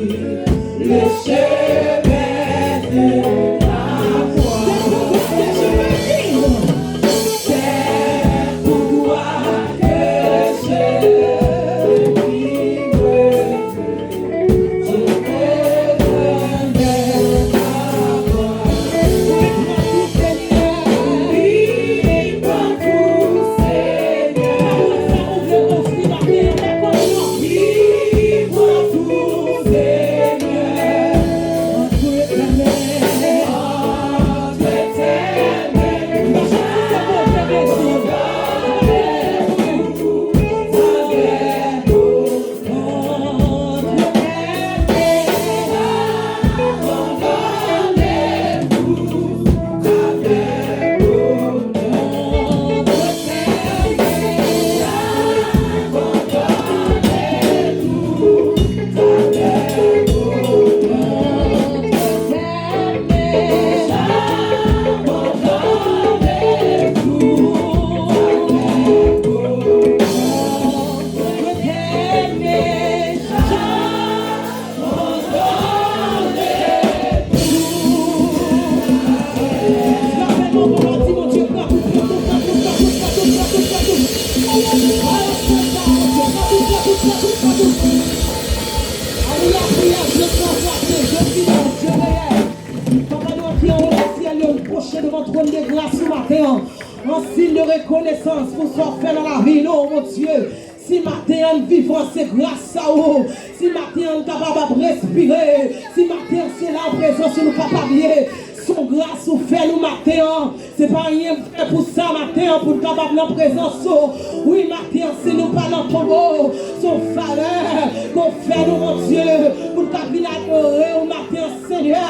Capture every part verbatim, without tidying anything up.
Le chemin de la foi. C'est pourquoi que je vivrai. Papa nou ki anwo nan syèl yo, nou pwoche devan twòn de gras ou maten an, an siy de rekonesans pou sa w fè nan lavi nou, Bondye. Si maten an n vivan, se gras a ou. Si maten an n kapab ap respire, si maten an se la an prezans ou nou kapab ye, se yon gras ou fè nou maten an. Se pa anyen n fè pou sa maten an pou n kapab nan prezans ou. Wi, maten an, si nou pa nan tonbo, se yon favè ke w fè nou, Bondye, pou n ka vin adore w maten an, Senyè.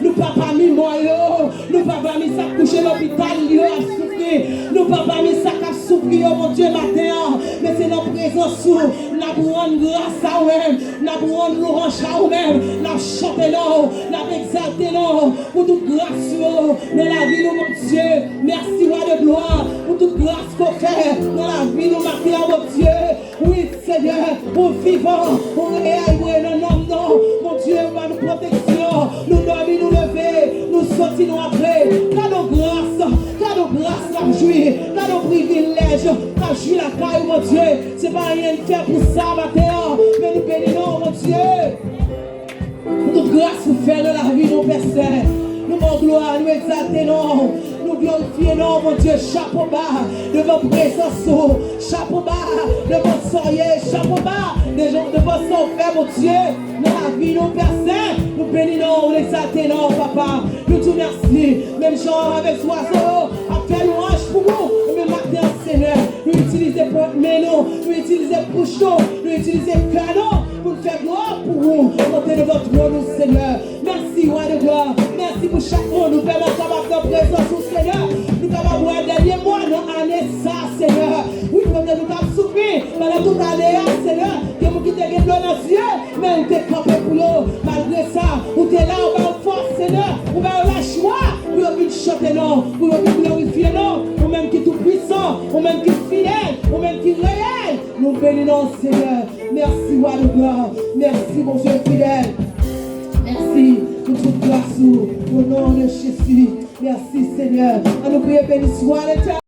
Nou pa pami mò yo, nou pa pami sa k kouche lopital yo ap soufri, nou pa pami sa k ap soufri yo, Bondye, maten an, men se nan prezans ou n ap rann gras a ou menm, n ap rann lwanj a ou menm, n ap chante non w, n ap egzalte non w pou tout gras yo nan lavi nou, Bondye. Mèsi, Wa de glwa, pou tout gras ke w fè nan lavi nou maten an, Bondye. Wi, Senyè, ou vivan, ou reyèl, ou reyèl nan nanm nou. Bondye, ou ban nou pwoteksyon. Nou dòmi, nou leve, nou soti, nou antre. Gade yon gras, gade yon gras n ap jwi, gade yon privilèj n ap jwi lakay ou, Bondye. Se pa anyen n fè pou sa maten an, men nou beni non w, Bondye. Pou tout gras ou fè nan lavi nou, Pè Sen. Nou ba w glwa, nou egzalte non w, nou glorifye non w, Bondye. Chapo ba devan prezans ou, chapo ba devan sa w ye, chapo ba devan, devan sa w fè, Bondye, nan lavi nou, Pè Sen. Nou beni non w, nou egzalte non w, Papa. Nou di w mèsi. Menm jan avèk zwazo yo ap fè lwanj pou ou, ou menm maten an, Senyè, nou itilize pwòp men nou, nou itilize bouch nou, nou itilize kè nou pou n fè glwa pou ou, monte devan twòn ou, Senyè. Mèsi, Wa de glwa. Mèsi pou chak moun ou pèmèt kapab nan prezans ou, Senyè. Nou kapab wè dènye mwa nan ane sa, Senyè. Wi, pandan nou t ap soufri pandan tout ane a, Senyè, gen moun ki te gen dlo nan zye, men ou te kanpe pou yo. Malgre sa, ou te la, ou ba yo fòs, Senyè, ou ba yo lajwa pou yo vin chante non w, pou yo vin glorifye non w. Ou menm ki toupwisan, ou menm ki fidèl, ou menm ki reyèl, nou beni non w, Senyè. Mèsi, Wa de glwa. Mèsi, Bondye fidèl. Mèsi pou tout gras ou, o non de Jezi. Mèsi, Senyè. An nou kriye, beni swa Letènèl.